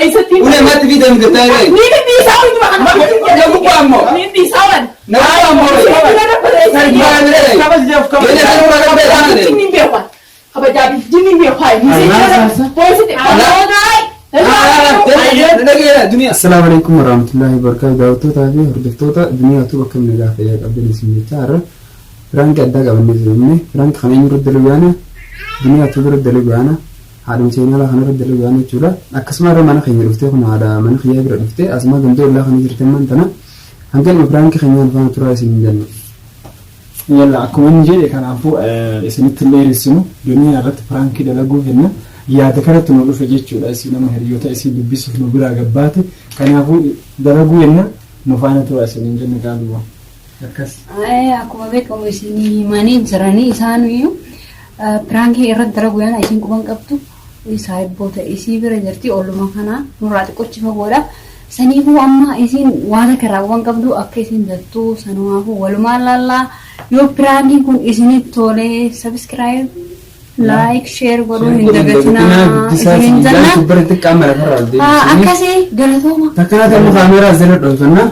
Eessatti Ulee matti fi deemu gattaa irraa. Ni dhiisaa wayituma kana. Na gubbaa ammoo. Ni dhiisaa waan. Na gubbaa ammoo. Kabajaaf kabaja. Jinni beekwa. Kabajaa fi jinni beekwa. Assalaamu alaikum warahmatullahi wabarakatuh. Daawwattootaa fi hordoftoota duniyaatu bakka inni gaafa yaa qabdan isin jecha har'a piraanki addaa qabannee jirru. Piraanki kana eenyu irratti dalagu yaana duniyaatu irratti dalagu yaana haadhuma seenaa kana irratti dalagu yaana jechuudha. Akkasuma irra mana keenya dhuftee kun haadha mana kiyyaa bira dhuftee asuma gandoo illaa kana jirti ammaan tana hanga dhuma piraanki keenyaan faana turaa isin hin jennu. Yalla akkuma inni jedhe kanaafuu isinitti illee hir'isinu duniyaa irratti piraankii dalaguu kenna yaada kanatti nu dhufe jechuudha isii nama hiriyoota isii dubbisuuf nu biraa gabbaate kanaafuu dalaguu jenna nu faana tura isiniin jenne gaaluma akkas. Akkuma beekamu isin himanii jiranii isaanuyyuu piraankii irratti dalagu yaana isin quban qabdu saayibboota isii bira jirti olluma kanaa nurraa xiqqochi fagoodha. Saniifuu amma isin waan akka raawwan qabdu akka isin jettu sanumaafuu walumaan laallaa yoo piraankiin kun isinitti tolee subscribe like share godhuu hin dagatinaa isiniin jenna. Biratti qaama lafarraa ol deebisanii. Akkasii galatooma. Takkanaa ta'u kaameeraa as jala dhoofannaa.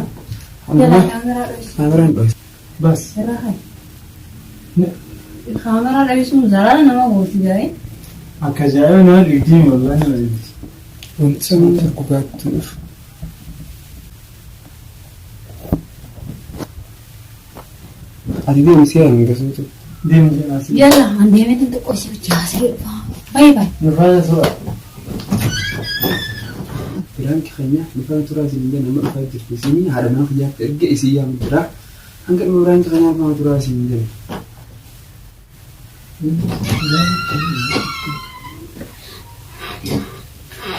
Jala kaameeraa dhoofisa. Kaameraan dhoofisa. Bas. Irraa hayi. Kaameraa dhabisuun zaraara nama gooti gaa'e. Akka ajaa'iba nama dhigdii wallahi nama dhigdi. Wanti sun argugaatti dhufu. Ati deemi si hangasuutu. Deemu jedhaa si. Yalla an deemeetiin xiqqoo isii wajji haasa'ee dhufa. Baay'ee baay'ee. Nu faana tura. Piraanki keenya dhufaa turaa isin hin jenna amma dhufaa jirti isin haadha mana kiyyaatti erga isii yaamu jira. Hanga dhuma piraanki keenyaa faana turaa isin hin jenna.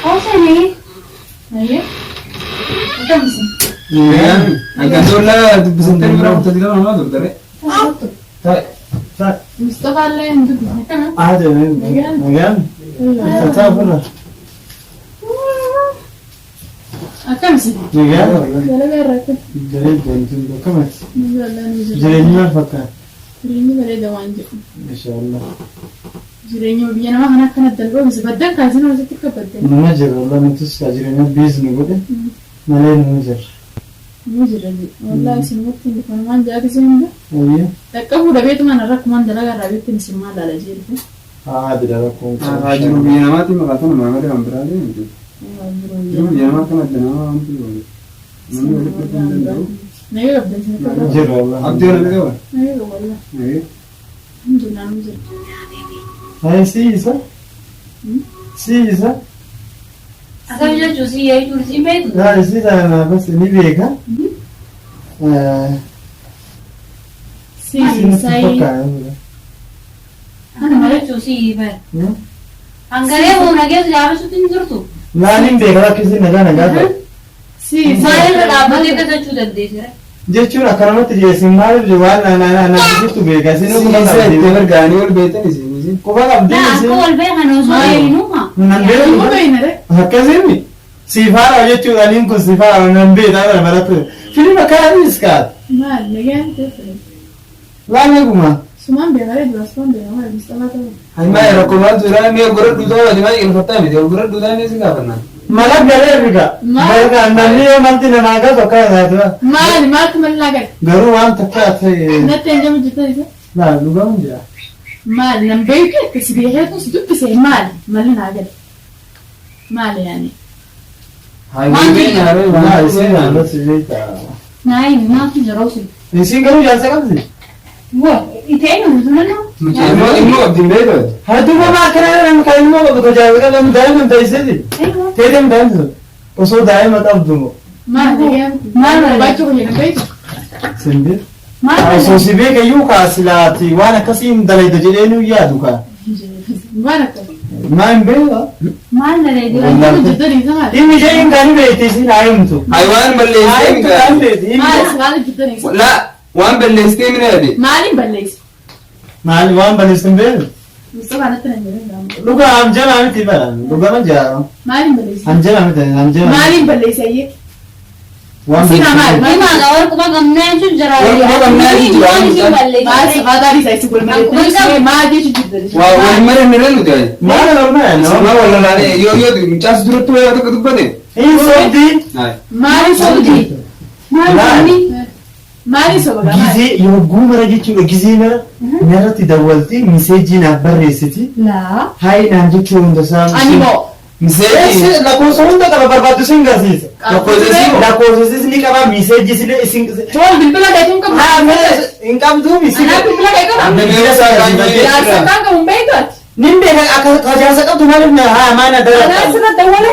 Oosanii. Akkamisi? Gandollaa dubbisantee bira kuttati gama namaa turtare. Taa'e. Taa'e. Mustafaa illee hin dubbisne kana. Aade nagaan. Taa'e ofirra. Akkamisi? Nagaan. Dalagaa irraa akkam? Bareedu wanti hundi akkamati. Jireenyi Jireenyi maal fakkaata? bareeda waan jedhu. Inshaallah. Jireenya biyya namaa kana akkana dalbamisa. Baddan kaasina wasitti akka baddan. Nama jira wallah nutis jireenya biizni godhe malee nama jira. Ni jira jedhu. Wallaahi isinumatti hin dhufan waan jaati isin hunda. Ayyo. Dhaqqabuu dhabeetuma narra akkumaan dalagaa irraa beektan isin maal laala jedhu. Haadha rakkoon Haa jiru biyya namaatti maqaa tana maamila kan biraa deemti. Jiru biyya namaa kana adda namaa wanti godhu. Namni walitti dhufuu hin danda'u. Nagaa qabdan isin akka Jira wallah. Abdii wal qaba. Nagaa qaba wallah. Nagee. Alhamdulillah nu jira. Hai si isa. Si isa. Akkam jechuun si yaa'ii si beektu. Laa isi sana bas ni beeka. Si Si sai. fakkaata. Akkam jechuun si bara. Hangaree humna keessa jaabisuutti hin jirtu. Laa ni beeka bakki isin nagaa nagaa ta'e. Si Maalirra dhaabbatee gaggachuu dandeessire? Jechuun akkanumatti dhiyeessin maaliif waan na jirtu beeka isin quba Siisa itti qabdi. bargaanii ol beektan isin isin. Quba qabdi Naa akka isin. wal beekan osoo eenyuuma. Nan beeku. Nama beekna Akkasiin siif haara jechuudha niin kun siif haara nan beektaa bara barattu. Filima kaanis kaat. Maal nagaan teessee. Laan eeguma. Sumaan beekaree dura sumaan beekaa maal Mustafaa ta'uu. Hayi rakkoo maaltu jira mee gora duutaa waati maal ilfattaa miti gora duutaa mee si gaafannaa. Mala galee riga. Maal? Barka namni yoo malti namaa galu akka taatu. Maali maaltu mallaa gale? Garuu waan takka ta'e. Natti hin jamu jirtan isa. Laa dhugamu jira. Maal nan beeku akkasi beekeetu si dubbise maal malli naa gale. Maali yaani? Hayi wal beekna haree Laa waan isin naannoo si beekta. Naa himi maaltu jira osoo. Isin garuu jaarsa qabdi. Waa itee nuti nana. Immoo immoo abdiin beektu. Haa duuba maa akkana nama kan ilmoo qabdu kan jaarsa qabdu daa'ima ta'iseti. Teetem daa'imtu osoo daa'ima qabdu moo. Maal nagaan? Maal Baachuu kun jedhan beektu? Simbir. Maal Osoo si beekayyuu kaasilaati waan akkasii hin dalayda jedhee nu yaadu kaa. Maal akkasi? Maa hin beekaa? Maal dalaydee? Jamu jirtan isa maal? Dhimmi ishee hin kaani beekti isin haa himtu. Hayi waan Haa balleessitee himtu kaan beekti. Maal maal jirtan isa? La waan balleessitee mina yaade. Maaliin balleessi? Maal waan balleessu hin beeku? Mustafaa natti nan jedhan gaamu. Dhugaa hanjamaa miti bara. Dhugama jaa. Maaliin balleessi? Hanjamaa miti hanjamaa. Maaliin balleessi ayyee? Waan Sina maal? Himaa gaa warquma qabnaa jechuun jira. Warquma qabnaa jechuun jira. Waan isin Maal balleessite. safaataa isaa isin gulmalee maal jechuun jirta? Waa wal malee ni reenu ta'e. Maal normaal no? Maal wal laalee yoo yoo mucaas duratti waa tokko dubbate. Hin sobdi. Maali sobdi? Maal inni? Maali soba maali? Gizee yogguu mara jechuudha gizee mara narratti dawwalti miseejii naaf barreessiti. Laa. Hayi naan jechuu hunda isaa. Ani moo? Miseeji. Lakkoofsa hunda qaba barbaaddu sin garsiisa. Lakkoofsa Lakkoofsa ni qaba miseejii illee isin. Toon bilbila keetuun qabu. Haa hin qabdu miseejii. Anaa bilbila kee qaba. Jaarsa kan qabu hin beektu ati. Nin beeka akka tajaajila qabdu maaliif na haa maana Anaa dara. sirra dawwale.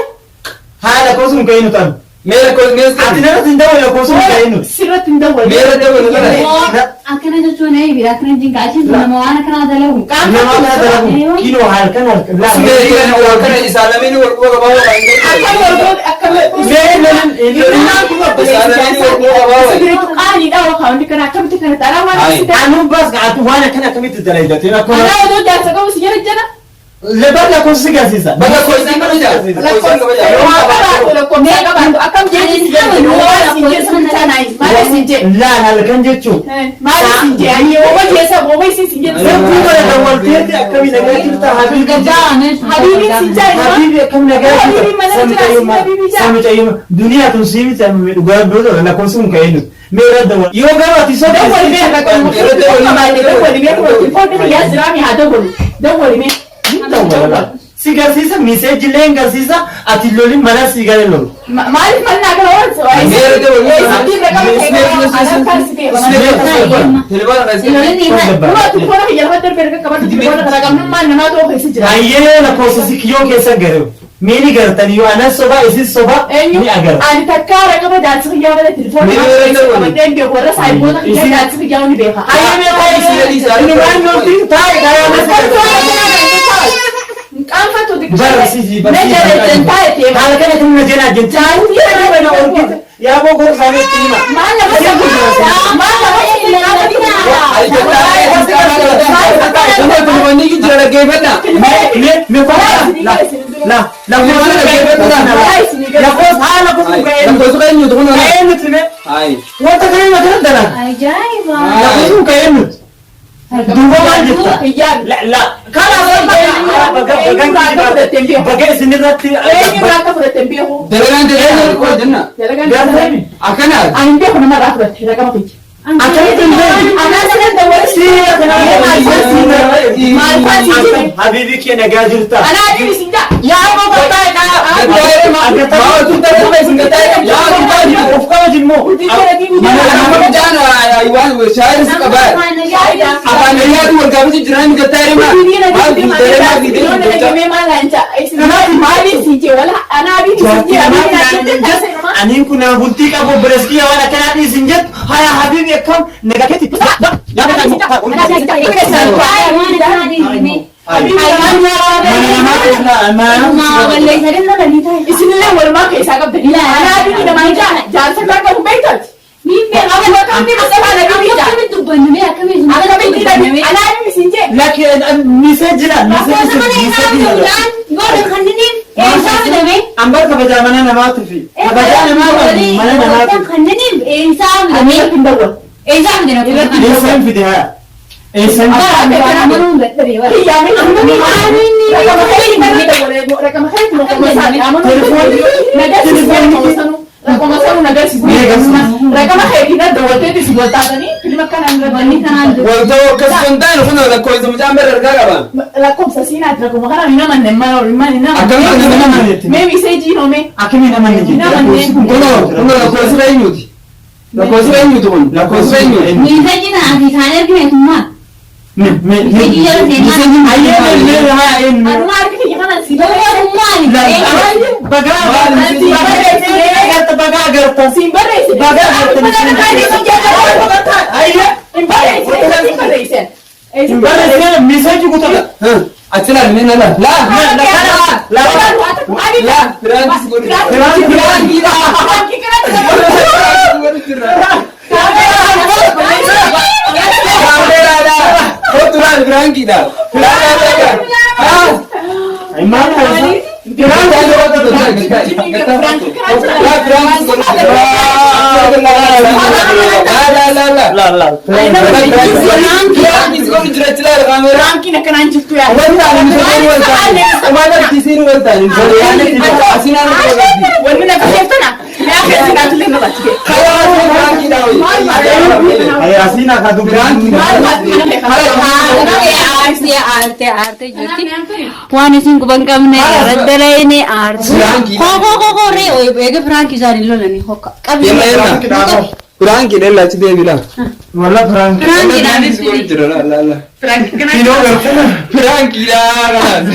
Haa lakkoofsa hin ka'inu tan. Mee lakkoofsa mee Ati narratti hin dawwale lakkoofsa hin ka'inu. Sirratti hin dawwale. Mee irra dawwale kana. Akkana jechuun ee bira akkana jinka achiin nama waan akkanaa dalagu. Nama kana dalagu kinoo halkan halkan. Mee kana wal kana isaa lameen wal quba qabaa waa hin Akkam wal goone akkam wal goone. Mee lolin Qaaniidha waan kana akkamitti kana ta'a waan Ayi. si ta'a. Anu bas ati waan akkana akkamitti dalaydate akkuma Anaa odoo jaarsa qabu si jala jala. lebar lakkoofsa si garsiisa. Bakka lakkoofsa hin qabu jaa. Lakkoofsa hin qabu jaa. Qabaatu lakkoofsa qabaatu akkam jechi si jala waan si jee sun taanaayi maal si jee Laal halkan jechuun. maal si jee ani yooma keessa booma isin si jee Yogguu mara dawwalteeti akkamii nagaa jirta habiibi. Habiibiin si jaa Habiibi akkam nagaa jirta. Habiibi mana jira, si habiibi jaa. Sami cayyuma duniyaa tun sii miti amma dhugaa biyyoota lakkoofsa hin ka'inu. Mee irra dawwal. Yoo garuu ati soba. Dawwali mee dawwali dawwali mee dawwali yaa jiraami haa dawwalu dawwali mee. Si garsiisa miseejilee hin garsiisa ati lolin mana si gale lolu. Maaliif mannaa kana oolchu? Hayyee lakkoofsa si kiyyoo keessa gareewu. Mee ni gartani yoo anas soba isis soba ni agarra. Ani takkaa raqaba jaarsi kiyyaa malee telefoona qabadhee beeku warra saayiboota kiyyaa jaarsi kiyyaa ni beeka. Hayyee mee taa'e inni waan lolti taa'e taa'e anas Qaanfattu Barsiisi Mee jabeesseen taa'e teema. Haala kana kan na jenaa jenna. Jaartii mana orgite yaa boo gorsa isaaniitti hima. Maal nama maal nama Mee mee koo la la lakkoofsa lakkoofsa haa lakkoofsa ka'ee Lakkoofsa eenyutu kun ka'ee nuti mee wanta kana mata dalan Ajaa'iba. lakkoofsa ka'ee nuti. Duuba maal jetta? La la kanaaf baga isin irratti Eenyu akka fudhatte hin beeku. Dalagaan dalagaan wal jenna. Dalagaan gaafame. Akkana. Ani hin beeku namarraa fudhatte raqama kiyya. Akkamitti hin beeku? Anaa sadan dawwale. Maal faasi jire? Habiibi kee nagaa jirta. Anaa dhibi sin jaa. Yaa boo taa'e Of kabaji immoo. Aniin kun nama bultii qabu obboleessi waan akkanaa dhiisin jettu haya habiibi akkam nagaa keetti. Isinillee walumaa keessaa qabdani. Anaa dhibi namaa jaa jaarsa gargaru beektaati. Anaa dhibi sin jee. Lakki miseejjira miseejjira. Ambar kabajaa mana namaatu fi kabajaa namaa mana namaatu. Ani hin dawwal. Eessaan fide haa? Eessaan Akkamii nama ni jedhu? Bagaa agarta. Bagaa agarta. Ayyee. Hin barreessine miseeji guutuudha. Maal haasa? La la la. La la. Piraankiin kun jira jira kaameeraa. Piraankiin akkanaan jirtu yaa. Wanti ani wal taane. Waan argisiin wal taane. Asinaan wal taane. Wanni na kasheeftana. Yaa keessi tullee na baachise. Asiin akka dubbiin. Maal baatti mana kee Aartee aartee aartee jirti. Waan isin quban qabne irratti dalayne aartee. Koo koo koo koo ree eega piraankii isaanii lolanii hokka. Qabi. Piraankiin dhala achi deebila. Walla piraanki. Piraankiin aartee. Jira la la la. Piraankiin kanaan. Kinoo gartana. Piraankiidha kanaas.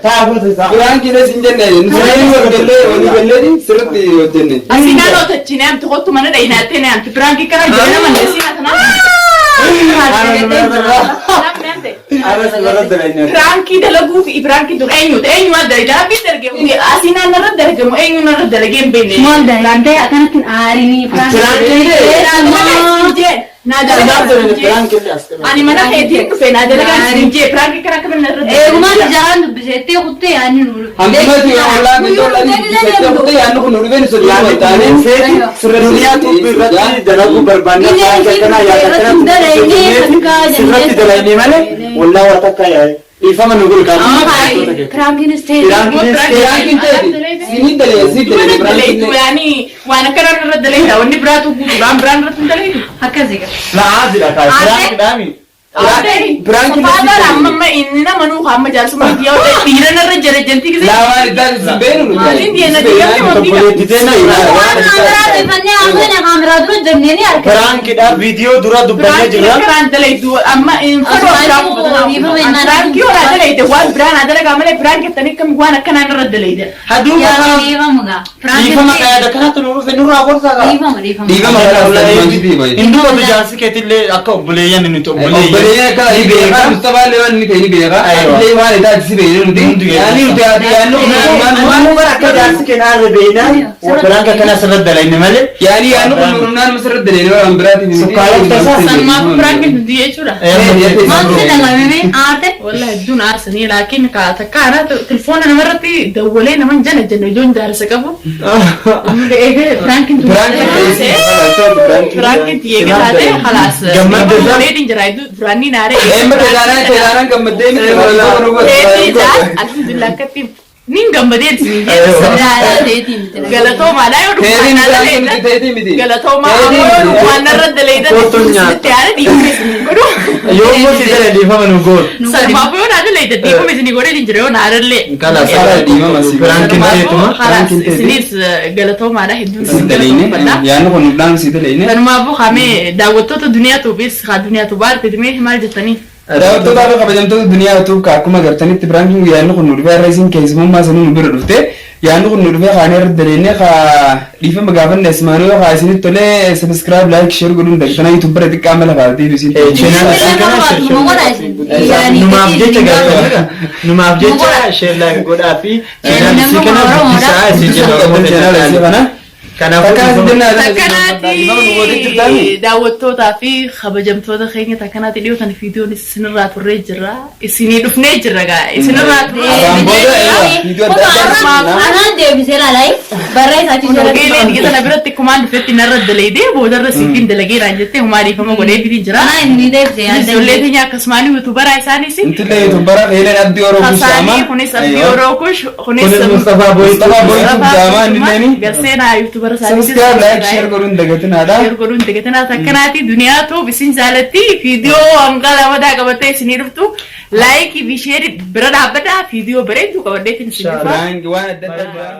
Taa'aa isaa. Piraankiidha sin jenne nuti walgallee waliigallee sirriitti hojjenne. Asinaan ootachinee amti kottu mana dhayinaattee ne amti piraankiin kana hojjenne manne asinaa tanaa. Piraankii dalaguu fi piraankii dur eenyuutu eenyu waan dalage rabbiin dalage asinaan narra dalagamu eenyu narra dalagee hin beekne. Maal dalagee akkanatti aarinii Piraankii naa dalagaa ani mana keetiin dhufe naa dalagaa hin jee piraankii kana akkamiin narra dalagee. Eegumaan jalaan dubbiseettee kuttee yaadni nu dhufe. Hamtumatti ollaan ijoollaan dubbisettee kuttee yaadni kun nu dhufeen sochii wal taane. Duniyaa tuubii irratti dalaguu barbaanne piraanki akkanaa yaada akkanaa sirratti dalagnee malee wallaa waa takka yaa'e. Dhiifama nu godhu kaafuu. Piraankiinis ta'e. Piraankiin ta'e sinii dalee sii dalee piraankiin Yaani waan akkanaa irra dalagaa wanni biraatu guutuudhaan biraan irratti hin dalagu. Akkasii gara. La'aa jira kaa piraanki dhaami. Piraankiin Faadaan amma amma inni nama nuu amma jaarsummaa biyya dhiira narra jala jantii gisee. Laawaan iddaan isin beenu nuti. Maaliin diina diyyatti mamtii Obboleetti teena Waan kaameraa dhufannee amma kaameraa dura jennee ni argina. Piraankiidha viidiyoo dura dubbannee Piraankiin jirra. akkanaan dalaydu amma piraankii horaa dalayde waan biraan haa dalagaa malee piraankii attanii akkami waan akkanaan irra dalayde. Haduuba Yaa dhiifamu gaa. dhiifama yaada kanatti nu dhufe nurraa gorsaa gaa. Dhiifama dhiifama. Dhiifama kana Hin duubatu jaarsi keetillee akka obboleeyyan nuti obboleeyyan. Obboleeyyan akka ni beeka. Mustafaa illee waan inni ta'e ni beeka. Illee waan itti achi beekne nuti. Yaani nuti yaannu Waan bara akka jaarsi keenyaa irra beeknaan piraanki akkanaa sirratti dalayne malee. yaani yaannu kun nurnaan masirratti dalee waan biraatiin. Sukkaara tasaa. Sanumaaf piraankiin nuti jechuudha. Maaltu si dhagahame aarte? Wallahi hedduun aarsanii laakiin takka ana telefoona namarratti dawwalee naman jana jennu ijoon jaarsa qabu. Piraankiin Piraankiin tiyyee taate halaas. Gammadde Gammadde jira duraanii naaree. Eemma teelaanaan teelaanaan gammaddee miti. Alhamdulillah akkatti nin gammadeen isin jedhe. Ilaalaa ta'eetii miti. Galatoomaadha yoo Teetiin dhugaan miti narra teetii miti. Galatoomaa ammoo yoo dhugaan narra daleedan isinitti yaada dhiifama isinii godhu. Yoo immoo si jala dhiifama nu goon. Sanumaaf yoo naa daleeyda dhiifama isinii godhee hin jira yoo naa dallee. Kalaas Dhiifama si. piraankiin teetuma. Halaas isinis galatoomaadha hedduun Si isin daleene galatoomfadha. yaannu kun nurnaan si daleene. Sanumaafuu hamee daawwattoota duniyaa tuubis haa duniyaa tuubaa argitee maal jettanii? Daawwattoota fi kabajamtoota duniyaa tuub akkuma agartanitti piraankiin yaannu kun nu dhufee irra isin keessummaa sanuu nu bira dhufte yaannu kun nu dhufee kaanee irra daleene kaa dhiifama gaafanne asmaanuu yoo kaa isinitti tolee subscribe like share godhuun dagtana YouTube bira xiqqaa mala faatiif isin. Numaaf jecha galatoomidha. Numaaf jecha share like godhaa fi channel isii kana guddisaa isin jedha Oromoo Channel kana. Kanaafuu Takkanaatti daawwattootaa fi kabajamtoota keenya takkanaatti dhiyootan viidiyoon isinirraa turree jirra. Isinii dhufnee jirra gaa. Isinirraa turree Anaan deebisee ilaalaa barreessaa jala. Geeleen dhiqee biratti kumaan dhufetti narra dalaydee boodarra siifin dalageeraan jettee humaa dhiifama godhee fitiin jira. Anaan inni deebisee yaadda. Ijoollee teenya akkasumaan yuutuubaraa isaanis. Intillee yuutuubaraa feeleen abdii Oromoo Kasaanii kunis abdii Oromoo kush kunis Kunis Mustafaa Boyituu. Mustafaa Boyituu Jaamaa inni Garseenaa yuutuubara isaanii. Subscribe like share godhuun dagatinaadha. Share godhuun dagatinaa takkanaati duniyaa tuub isin jaalatti viidiyoo hanga lamadaa qabattee isinii dhuftu laayikii fi sheerii bira dhaabbadhaa viidiyoo bareedduu qabadhee isin dhufa. Waan adda addaa.